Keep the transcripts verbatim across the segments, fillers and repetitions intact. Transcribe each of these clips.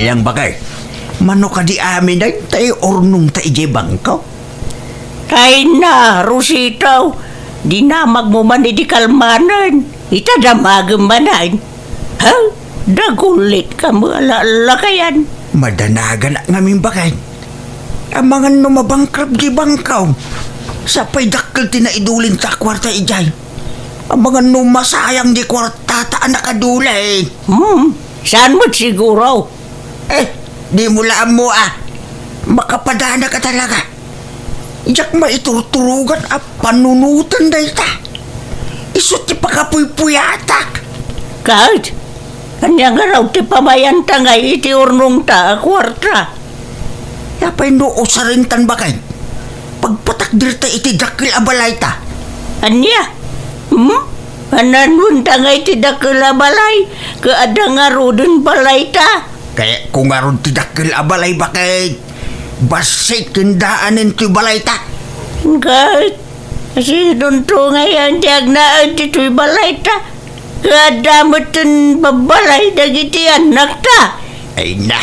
Yang bakay, mano kadi amin ay tay urnong ta ijay bangko? Tay na, Rosito, dinamagmo man idi kalmanen, ita damagem manen. Ha? Dagulit ka mo, ala-, lakayan. Madanagan ngamin bakay. Amangan no mabankrupt di bangko. Sapay dakkel ti naidulin ta kuarta ijay. Amangan no masayang di kuarta ta a nakadulin. Hmm, saan met siguro? Eh, di mo la ammo a. Makapadana ka talaga. Diak maiturturugan a panunoten dayta. Isu ti pakapuypuyatak. Ket, ania ngarud ti pamayanta ngay iti urnongta a kuarta? Apay no usarentan bakay? Pagpatakderta iti dakkel a balayta. Ania? Hmm? Ananuenta ngay ti dakkel a balay? Ket adda ngaruden balayta? Kayatko ngarud ti dakkel a balay bakay. Bassit ken daanen toy balayta. Ket, sidonto ngay ti agnaed ditoy balayta? Ket adda metten babbalay dagiti annakta. Ay na,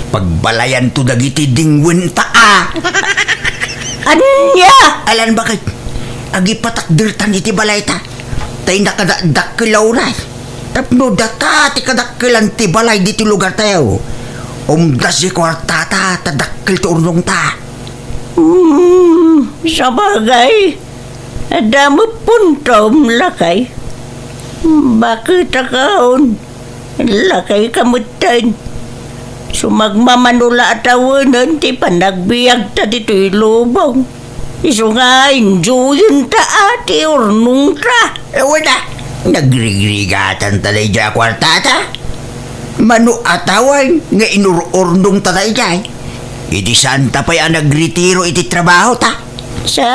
pagbalayanto dagiti dingwenta a. Ania? Alan bakit? Agipatakdertan iti balayta. Tay nakadakdakkel a uray. Tapno data ti kadakkelan ti balay ditoy lugartayo. Umdas ti kuartata, ta dakkel ti urnongta. Hmm, sabagay. Adda met puntom, lakay. Bakit akaon? Lakay ka metten. Sumagmamano la a tawenen ti panagbiagta ditoy lubong. Isu nga enjoyenta a ti urnongta. Awan a, nagrigrigatanta daydiay a kuartata. Mano a tawen nga inur-urnongta daydiay? Idi saanta pay a nagretiro iti trabahota. Sa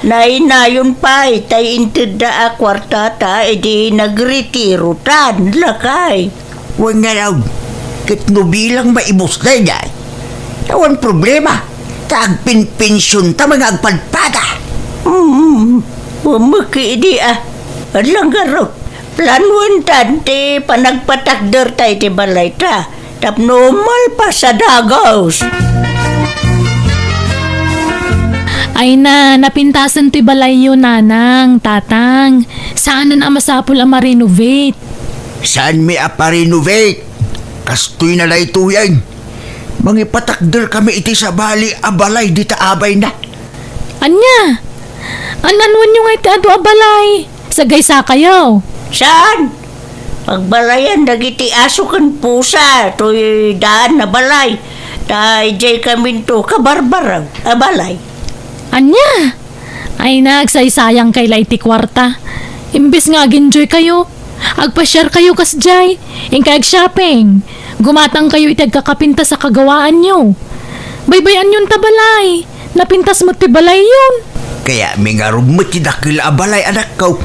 nainayon pay tay intedda a kuartata idi nagretirotan, lakay. Wen ngarud, ket no bilang maibus daydiay, awan problema, ta agpenpensionta nga agpadpada. Hmm, pumeki idi a. Adla ngarud, planuentan ti panagpatakderta iti balayta. Tapno malpas a dagus. Ay na, napintasen toy balayyo, nanang, tatang. Saanen a masapul a ma-renovate. Saanmi a pa-renovate? Kastoy na daytoyen. Mangipatakder kami iti sabali a balay dita abayna. Ania? Ananuenyo nga iti adu a balay? Sagaysa kayo. Saan? Pagbalayan dagiti aso ken pusa toy daan a balay. Ta idiay kaminto kabarbaraw a balay. Ania? Ay, nagsaysayang kay la iti kuarta. Imbes nga ag-enjoy kayo, agpasiar kayo kasdiay, inkay ag-shopping, gumatang kayo iti agkakapintas a kagawaanyo. Baybay-anyon ta balay, napintas met ti balayyon. Kayatmi ngarud met ti dakkel a balay, anakko.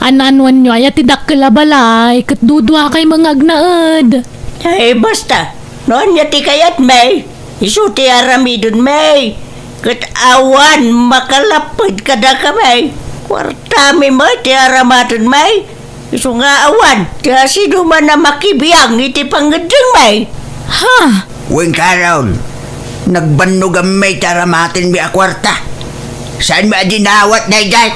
Ananuenyo aya ti dakkel a balay, ket dudua kay nga agnaed. Ay, basta, no ania ti kayatmi, isu ti aramidenmi. Ket awan makalapped kadakami. Kuartami met ti aramatenmi. Isu nga awan ti asidoman a makibiang iti pangngeddengmi. Ha? Wen karon, nagbannoganmi ti aramatenmi a kuarta. Saanmi a dinawat daydiay?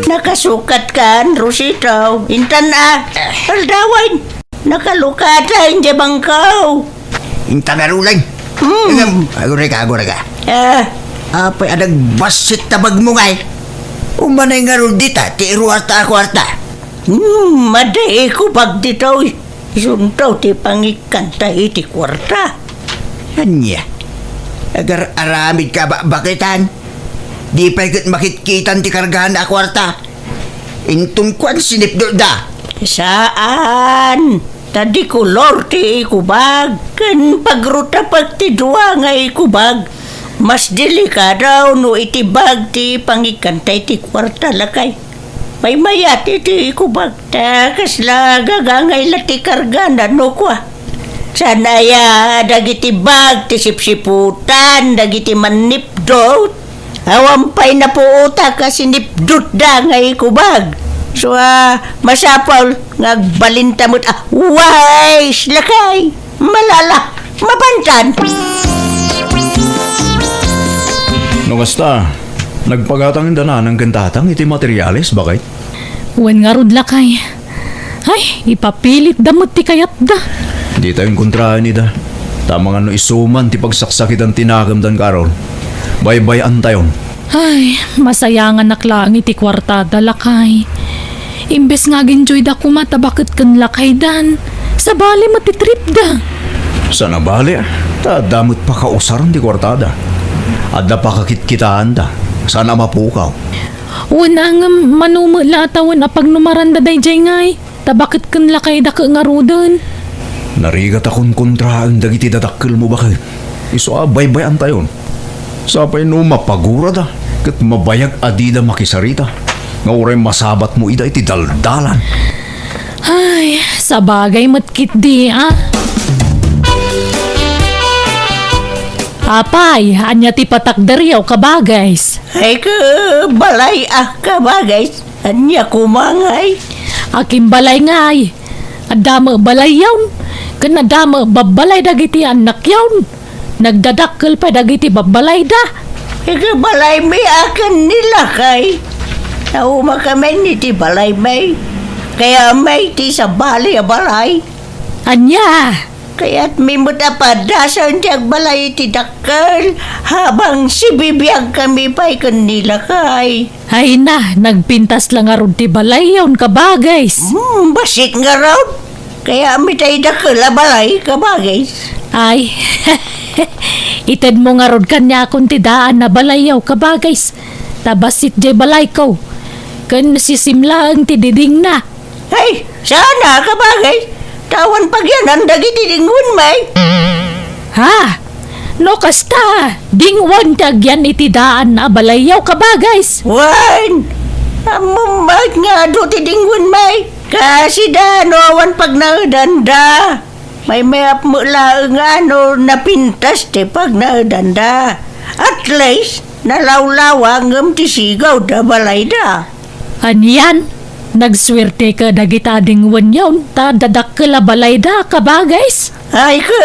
Nakasukatkan, Rosito. Intan a. Eh. Aldawen. Nakalukatan ti bangko. Inta ngaruden. Hmm. Ngem, aguray ka, aguray ka. Ah. Apay a nagbassit ta bagmo ngay? Umanay ngarud dita ti iruarta a kuarta. Hmm, adda ikubag ditoy. Isunto ti pangikkanta iti kuarta. Ania? Agar-aramid ka bakbakitan? Di pay ket makitkitan ti kargana a kuarta. Inton kuan, sinipdutda. Saan. Ta di kolor ti ikubag. Ken pagrutapek ti dua nga ikubag. Mas delikado no itibag ti pangikkanta iti kuarta, lakay. Maymayat iti ikubag. Ta kasla gagangay la ti kargana no kua. Saan aya dagiti bag ti sipsiputan dagiti mannipdut? Awan pay napuotak a sinipdutda nga ikubag. So, ah, masapul nga agbalinta met a wise, lakay. Malala, mapantan. No kasta, nagpagatang inda nanang ken tatang iti materiales, baket? Wen ngarud, lakay. Ay, ipapilitda met ti kayatda. Ditayon kontraen ida. Ta amangan no isu man ti pagsaksakitan ti nakemdan, Carol. Baybay-antayon. Ay, masayanganak laeng iti kuartada, lakay. Imbes nga agenjoyda koma ta baket ken lakaydan, sabali met ti tripda. Saan a bali, ta adda met pakausaren ti kuartada. Adda pakakitkitaanda. Saan a mapukaw. Wen, ngem mano met la a tawen a pagnumaranda daydiay ngay, ta baket ken lakayda ket ngaruden. Narigat a konkontraen dagiti dadakkelmo, baket. Isu a baybay-antayon. Sapay no mapagurada ket mabayag a dida makisarita, nga uray masabatmo ida iti daldalan. Ay, sabagay met ketdi, a. Apay, ania ti patakderyo, kabagays? Ay, ket balay a, kabagays. Ania koma ngay? Akin balay ngay. Adda met balayyon. Ken adda met babbalay dagiti annakyon. Nagdadakkel pay dagiti babbalayda. Iti balaymi a ken ni lakay. Naumakami iti balaymi. Kayatmi ti sabali a balay. Ania? Kayatmi met a padasen ti agbalay iti dakkel habang sibibiagkami pay ken ni lakay. Ay na, nagpintas la ngarud ti balayyon, kabagays. Hmm, bassit ngarud. Kayatmi tay dakkel a balay, kabagays. Ay, itedmo ngarud kaniakon ti daan a balayyo, kabagays. Ta bassit jay balayko. Ken sisimlaeng ti didingna. Ay, saan a, kabagay. Ta awan pagyanan dagiti dingwenmi. Ha? No kasta, dingwen ti agyan iti daan a balayyo, kabagays. Wen, ammom met nga adu ti dingwenmi. Kasida no awan pagnaedanda. Maymayat met laeng nga no napintas ti pagnaedanda. At least, nalawlawa ngem ti sigaw da balayda. Anian, nagsuerteka dagita a dingwenyon ta dadakkel a balayda, kabagays. Ay, ke,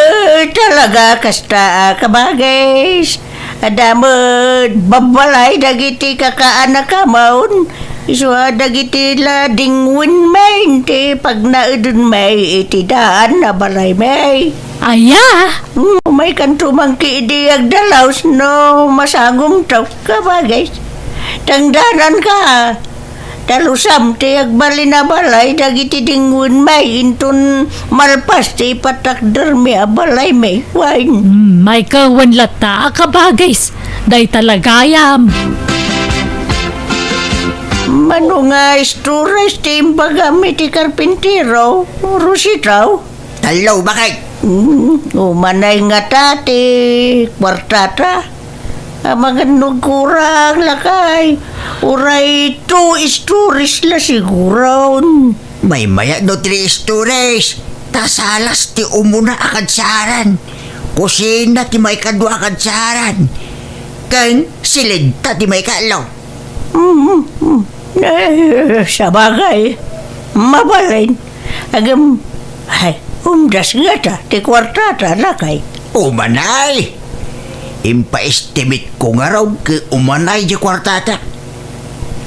talaga kasta a kabagays. Adda met babbalay dagiti kakaanakamon, isu a dagiti la dingwenmi ti pagnaedenmi iti daan a balaymi. Aya? Hmm, maykanto man ketdi agdalaus no masangomto, kabagays. Tangdananka. Talusam ti agbalin a balay dagiti dingwenmi inton malpas ti ipatakdermi a balaymi. Wen. Hmm, maykawan latta a kabagays. Dayta la gayam. Mano nga storage ti imbagam iti karpintero, Rosita? Tallo, bakit? Hmm, umanay ngata ti kuartata. Amangan no agkurang, lakay. Uray two stories la siguron. Maymayat no three stories. Ta salas ti umuna a kadsaran. Kusina ti maikadua a kadsaran. Ken silidta ti maikatlo. Mm, mm. Eh, sabagay. Mabalin. Agem, ay, umdas ngata ti kuartata, lakay. Umanay! Impaestimate ko ngarud ket umanay ti kuartata.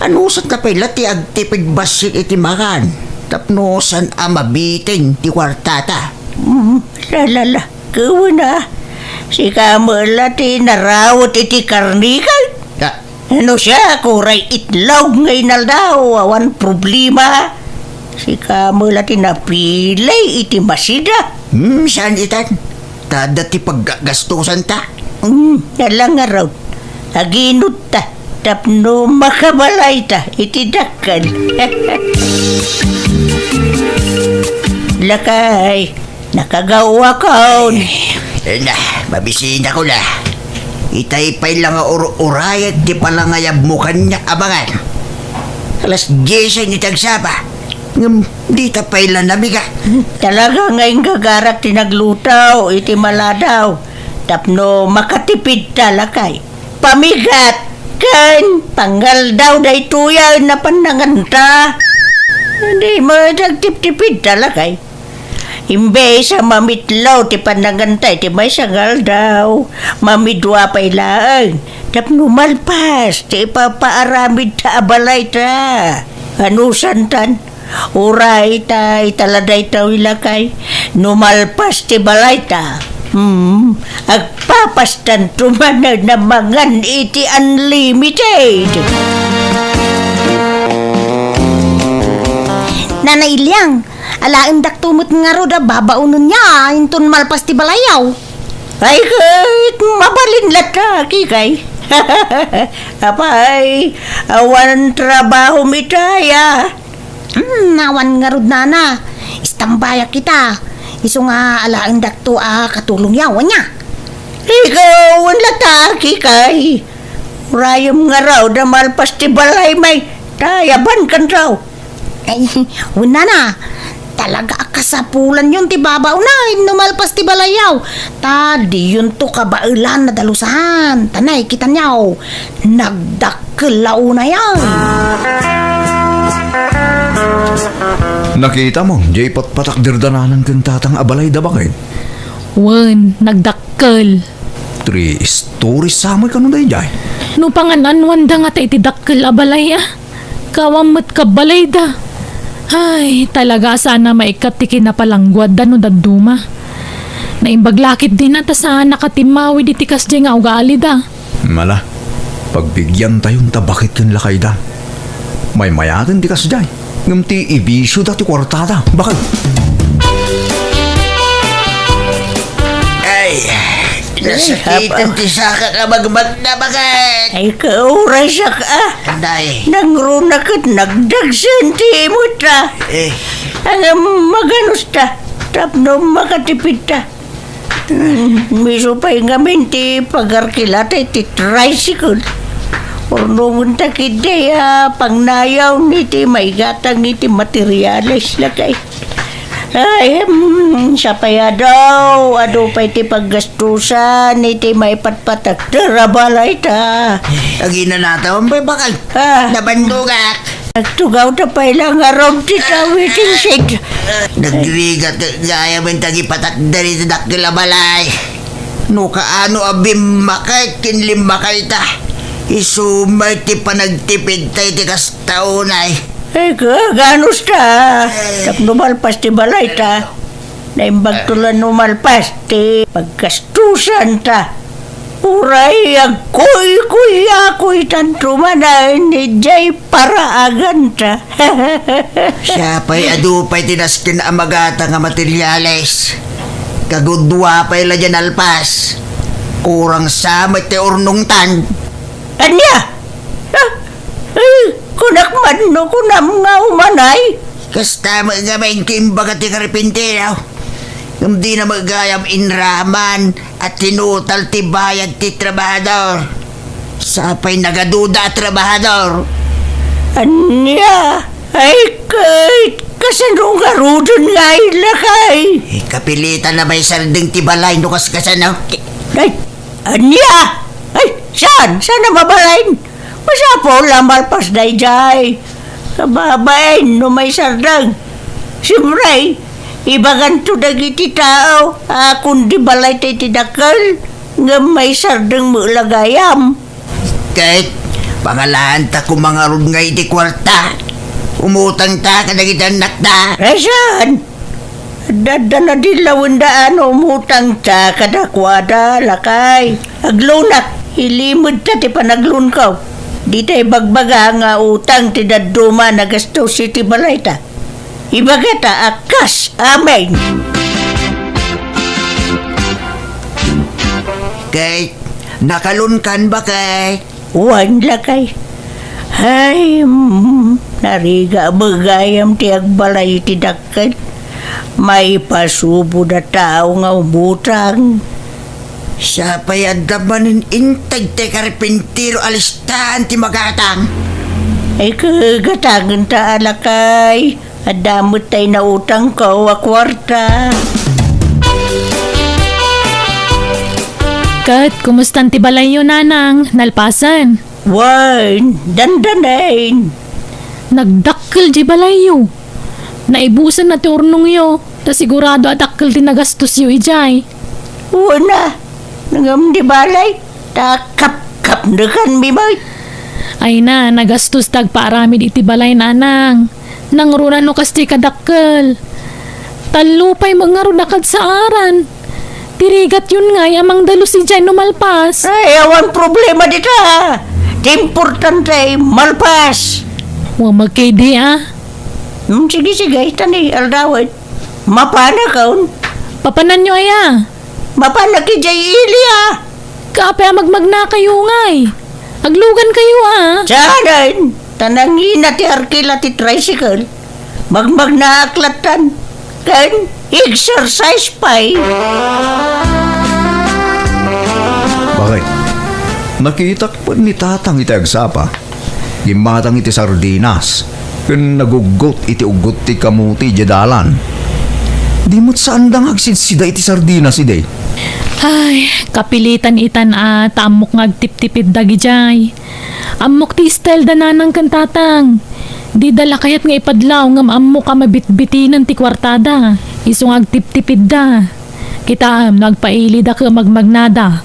Anusanta pay la ti agtipid bassit iti makan tapno saan a mabitin ti kuartata? Mm, la, la, la. Kawen a. Sika met la ti narawet iti karnikal. Ah, No siak, uray itlog nga inaldaw, awan problema. Sika met la ti napili iti masida. Hmm, saan itan? Ta adda ti paggasgastusanta. Hmm, ala ngarud. Aginutta tapno makabalayta iti dakkel. Lakay. Nakagaw akon. Eh, na, mabisinako la. Itay pay la nga ur-urayat ti palangayabmo kaniak, amangan. Alas diesen iti agsapa. Ngem, dita pay la namigat. Talaga nga inggagarak ti nagluto iti maladaw tapno makatipidta, lakay. Pamigat ken pangaldaw daytoy a napan nanganta. Dimo nagtiptipidta, lakay. Imbes a mamitlo ti pananganta iti maysa nga aldaw, mamidua pay laeng tapno malpas ti ipapaaramidta a balayta. Anusantan, uray ta ita la daytoy, lakay, no malpas ti balayta, hmm, agpapastanto manen a mangan iti unlimited. Nana Iliang, alaendakto met ngarud a babaonenyo inton malpas ti balayyo. Ay, ket mabalin latta, Kikay. Apay, awan trabahom itay a? Hmm, awan ngarud, nana. Istambayak ita. Isu nga alaendakto a katulongyo, ania? Ikaw, wen latta, Kikay. Urayem ngarud a malpas ti balay, may ta ayabankanto. Ay, wen, nana, talaga a kasapulanyon ti babaonen no malpas ti balayyo. Ta diyonto kabaelan a dalusan. Ta nay, kitanyo, nagdakkel la unayen. Nakitam, diay patpatakderda nanang ken tatang a balayda, baket? Wen, nagdakkel. Three stories sa met kano daydiay? No pangan-anuanda ngata iti dakkel a balay, a? Kaawan met kabalayda. Ay, talaga a saan a maikkat ti kinapalangguadda no dadduma. Naimbag la ketdin a ta saan a katimmawid iti kasdiay nga ugalida. Mala, pagbigiantayon ta baket ken lakayda. Maymayaten ti kasdiay, ngem ti ibisioda ti kuartada, baket. Ay, nasakitan ti sakak a magmagna, baket. Ay, kaurasak a. Anday. Nangruna ket nagdagsen ti imutta. Eh. Ngem maganusta, tapno makatipidta. Hmm, isu pay ngamin ti pagarkilata iti tricycle. Urnongenta ketdi a pangnayaw iti maigatang iti materiales, lakay. Ay, hmm, sapay adu, adu pay ti paggastusan iti maipatpatakder a balayta. Aginanatawan pay, baket. Ah. Nabannogak. Nagtugawta pay la ngarud ti tawiting sed. Nagrigat gayam ti agipatakder iti dakkel a balay. No kaano a bimmakay ken limmakayta, isu met ti panagtipidta iti kasta unay. Ay, kaganusta. Tapno malpas ti balayta. Naimbagto la no malpas ti paggastusanta. Uray agkuykuyakuytanto manen idiay paraaganta. Siapay adu pay ti nasken a magatang a materiales. Kagudua pay la diay nalpas. Kurang sa met ti urnongtan. Ania? Ah, ay, kunak man no kunam nga umanay? Kasta met ngamin ti imbaga ti karpintero. Ngem dina met gayam inraman a tinutal ti bayad ti trabahador. Sapay nagaduda a trabahador. Ania? Ay, ket kasano ngaruden nga ay lakay? Eh, kapilitan a maisardeng ti balay no kas kasano. Ay, ania? Ay, saan? Saan a mabalin? Masapul a malpas daydiay. Kababain no maisardeng. Siempre, ibaganto dagiti tao a kundi balayta iti dakkel, ngem maisardeng met la gayam. Ket, pangalaanta koma ngarud nga iti kuarta. Umutangta kadagiti annakta. Rason! Adda, adda nadillawenda a no umutangta kadakuada, lakay. Agloanak, ilimedta ti panagloanko. Dita ibagbaga nga utang ti dadduma a nagastos iti balayta. Ibagata a kas amin. Ket, nakaloankan, baket? Wen, lakay. Ay, mm, narigat met gayam ti agbalay iti dakkel. Maipasubod a tao nga umutang. Siapay adda manen integ ti karpintero a listaan ti magatang. Ay, kagatangenta a, lakay. Adda met tay nautangko a kuarta. Ket, kumustan ti balayyo, nanang? Nalpasen? Wen, dandanen. Nagdakkel di balayyo. Naibusen na ti urnongyo, ta sigurado a dakkel ti nagastosyo idiay. Wen a, ngem di balay, ta kapkapnekanmi met. Ay na, nagastos ti agpaaramid iti balay, nanang. Nangruna no kas ti kadakkel. Tallo pay met ngarud a kadsaaran. Ti rigatyon ngay a mangdalus idiay no malpas. Ay, awan problema dita. Ti importante, malpas. Wa, magkaydi a. Hmm, sige, sige, tani, aldawen. Mapanakon. Papananyo aya? Mapanak idiay ili a. Kape a magmagnakayo ngay. Aglugankayo a. Saanen, ta nangina ti arkila ti tricycle. Magmagnaak lattan. Ken exercise pay. Bakit? Nakitak met ni Tatang iti agsapa. Gimmatang iti sardinas, ken naguggot iti uggot ti kamote idiay dalan. Di met saanda nga agsidsida iti sardinas idi. Ay, kapilitan itan a ta ammok nga agtiptipid dagidiay. Ammok ti style da nanang ken tatang. Dida la kayat nga ipadlaw ngem ammok a mabitbitinen ti kuartada. Isu nga agtiptipidda. Kitaem no agpailida ken magmagnada.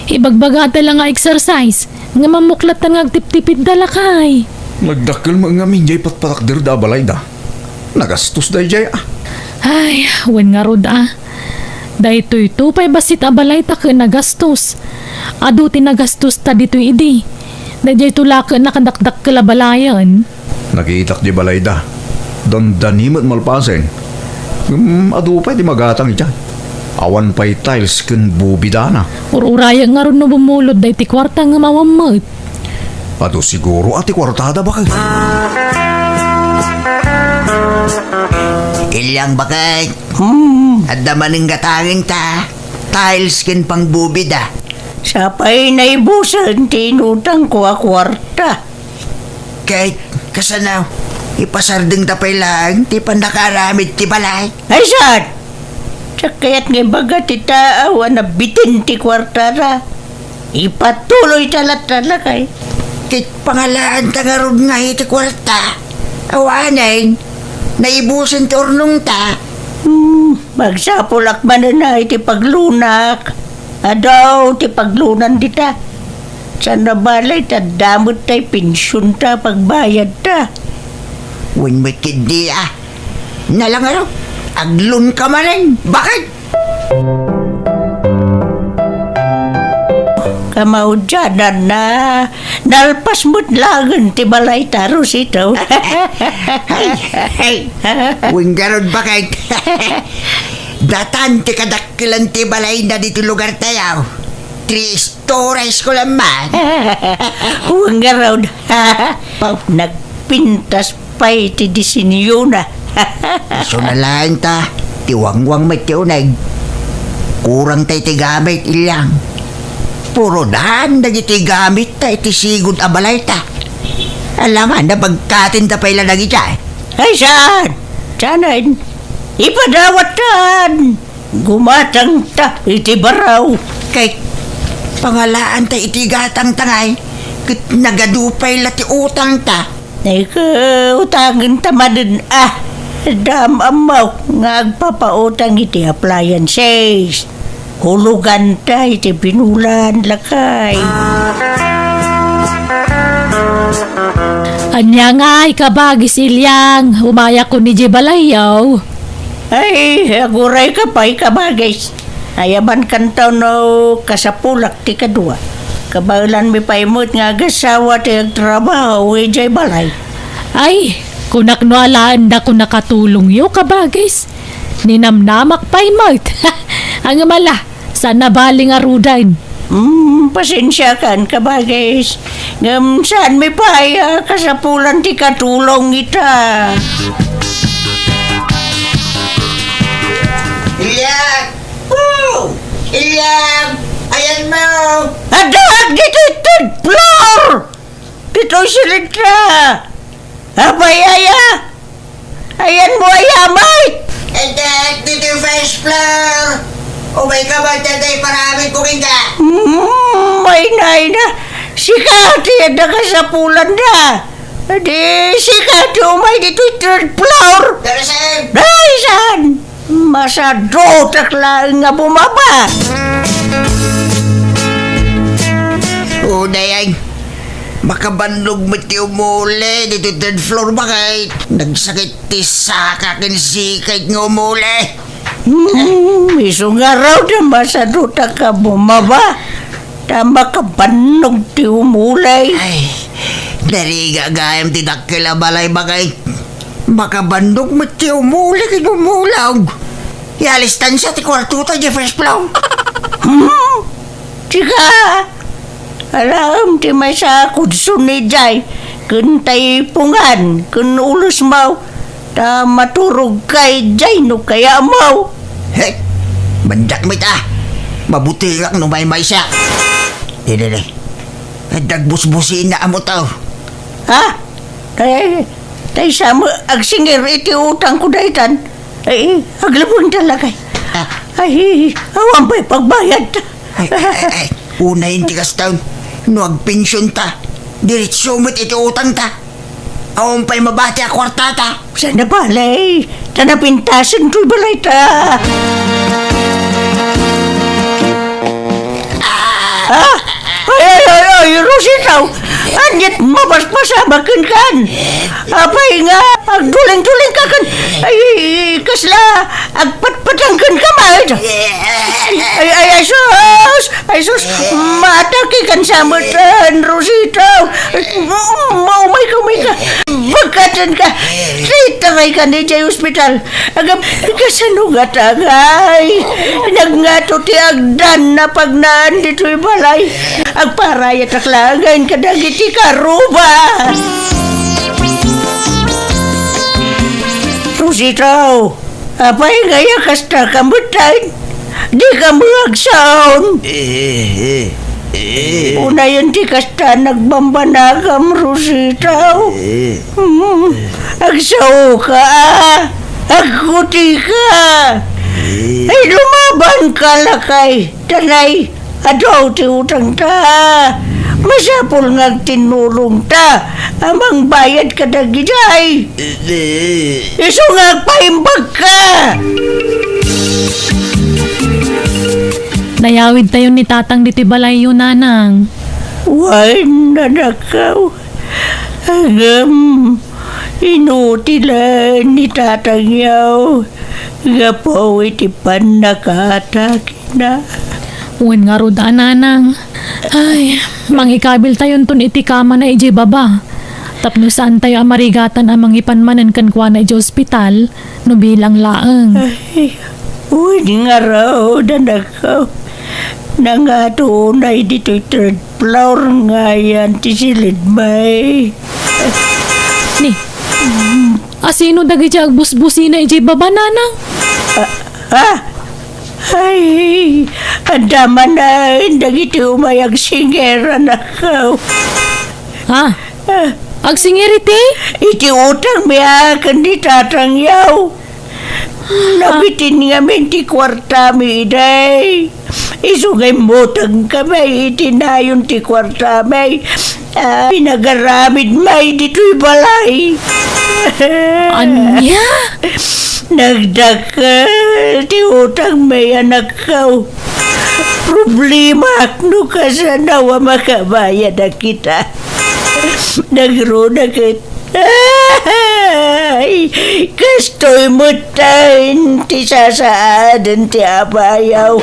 Ibagbagada la nga exercise, ngem ammok lattan nga agtiptipidda lakay. Nagdakkel met ngamin diay patpatakder da a balayda. Nagastos daydiay a. Ay, wen ngarud a. Daytoyto pay bassit a balay ta ken nagastos. Adu ti nagastosta ditoy idi. Daydiayto la ken a kadakdakkel a balayen. Nakitak di balayda. Dandani met malpasen. Ngem adu pay ti magatang idiay. Awan pay tiles ken bubidana. Ur-urayek ngarud no bumulod daytoy kuarta ngem awan met. Adu siguro a ti kuartada, bakit? Ilyang, bakit? Hmm. Adda manen gatangenta. Tiles ken pangbubida. Sa pay naibusen ti inutangko a kuarta. Ket kasano, ipasardengta pay laeng ti pannakaaramid ti balay? Ay, saan? Diak kayat nga ibaga ti tao a nabitin ti kuartara. Ipatuloyta latta, lakay. Ket pangalaanta ngarud nga iti kuarta. Awanen, naibusen ti urnongta. Hmm, magsapulak manen a iti paglunak. Adu ti paglunan dita. Saan a balay ta adda met tay pensionta, pagbayadta. Wen met ketdi a. Nalangaro, aglunka manen. Bakit? Kamaudiananna, nalpas met laeng ti balayta, Rosito. Ay, ay. Wen ngarud, bakit? Datan ti kadakkelan ti balayna ditoy lugartayo. Three stories ko lang man. Wen ngarud. Nagpintas pay ti disenyona. Isu na laeng ta, ti wangwang met ti uneg. Kurang tay ti gamit, Ilyang. Puro daan dagiti gamitta iti sigud a balayta. Alangan, napagkatinta pay la dagidiay. Ay, saan? Saanen? Ipadawattan! Gumatangta iti baro. Kay pangalaanta iti gatangta ngay, ket nagadu pay la ti utangta. Ay, ket utangenta manen a. Dam ammo nga agpapautang iti appliances. Huloganta iti binulan, lakay. Ania ngay, kabagis Ilyang, umayak koni idiay balayyo. Ay, agurayka pay, kabagis. Ayabankanto no kasapulak ti kadua. Kabaelanmi pay met nga agasawa ti agtrabaho idiay balay. Ay, kunak no alaendakon a katulongyo, kabagis. Ninamnamak pay met. Ngem ala, saan a bale ngaruden. Hmm, pasensiakan, kabagis. Ngem saanmi pay a kasapulan ti katulong ita. Ilyang! Oh! Ilyang! Ayanmo! Adda ditoy third floor! Ditoy silidra! Apay aya? Ayanmo aya, Mike? Adda ditoy first floor! Umayka man dayta iparamidko kenka. Mm, ay na, ay na. Sika ti adda kasapulanda. Di sika ti umay ditoy third floor. Daysan! Daysan! Masadutak laeng nga bumaba. O, dayay. Makabannog met ti umuli ditoy third floor, bakay? Nagsakit ti saka ken sikay nga umuli. Hmm, isu ngarud, masadutak nga bumaba. Ta makabannog ti umuli. Ay, narigat gayam ti dakkel a balay, bakay. Makabannog met ti umuli ken umulog. Ialistan sa ti kuartota, Jeffrey Splaw. Hmm? Sika, alaem ti maysa a kudson idiay, ken taipungan, ken ulos maw, ta maturogka idiay no kayatmo. He, mandak met a, mabutengak no maymaysa. Didi, didi. Adda agbusbusina a motor. Ha? Ay, tay sa mo, agsingir iti utangko daytan. Ay, aglabeng talaga. Ah. Ay, awan pay pagbayad. Ay, ay, ay, ay. Unayen ti kastan. No agpensionta, diretso met iti utangta. Awan pay mabati a kuartata. Saan a bale, ta napintasen toy balayta. Ah! Ay, ay, ay, ay, Rosita! Aniat mapaspasama kenkan? Apay nga, agdulingdulingka ken, ay, kasla, agpatpatang kenka met? Ay, ay, ay, sus! Ay, sus! Maatake kan sa met, ah, Rosita! Maumayka, umayka! Bagatenka! Itaray ka ni jay ospital! Agam, kasano nga tangay? Nagngato ti agdan a pagnaan ditoy balay. Agparayatak laengen kadagiti karuba. Rosita, apay nga ya kasta ka met? Dika met agsaon. Eh, eh, eh. Unayen ti kasta nagbambanagam, Rosita. Eh. Hmm, agsaoka, agkutika. Eh. Ay, lumabanka lakay, ta nay, adu ti utangta. Masapul nga agtinnulongta a mangbayad kadagijay. Eh. Isu nga agpaimbagka. Nayawidtayon ni Tatang ditoy balayyo, Nanang. Wen, anakko. Ngem, inutilen ni Tatangyo gapu iti pannakaatakena. Wen ngarud a, Nanang. Ay, mangikabiltayonton iti kamana idiay baba. Tapno saantayo a marigatan a mangipan manen kenkuana idiay ospital no bilang laeng. Ay, wen ngarud, anakko. Nangato unay ditoy third floor nga ayan ti silidmi. Ni, asino dagiti agbusbusina idiay baba, Nanang? Ah, ah? Ay, adda manen dagiti umay agsingir, anakko. Ah, agsingir iti? Iti utangmi a ken ni Tatangyo. Nabitin ngamin ti kuartami idi. Isu nga immutangkami iti nayon ti kuartami a pinagaramidmi ditoy balay. Ania? Nagdakkel ti utangmi, anakko. Problemak no kasano a makabayad a kita. Nagruna ket Ay, kastoy metten ti sasaaden ti apayaw.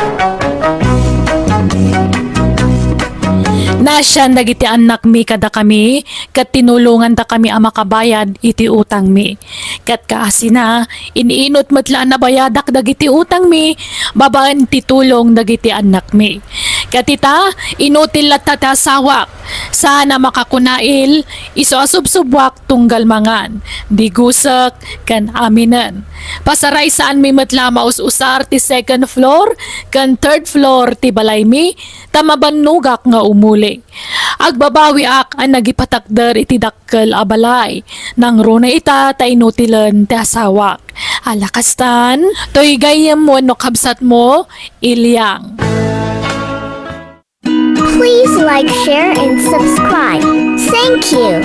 Naasian dagiti annakmi kadakami, ket tinulongantakami a makabayad iti utangmi. Ket kaasina, in-inut met la a nabayadak dagiti utangmi babaen ti tulong dagiti annakmi. Ket ita, inutil latta ti asawak, saan a makakunail, isu a subsubuak tunggal mangan, digusek, ken aminen. Pasaraysaanmi met la a maus-usar ti second floor ken third floor ti balaymi ta mabannogak nga umuli. Agbabawiak a nagipatakder iti dakkel a balay. Nangruna ita ta inutilen ti asawak. Ala kastan, toy gayyem wenno kabsatmo, Ilyang. Please like, share, and subscribe. Thank you.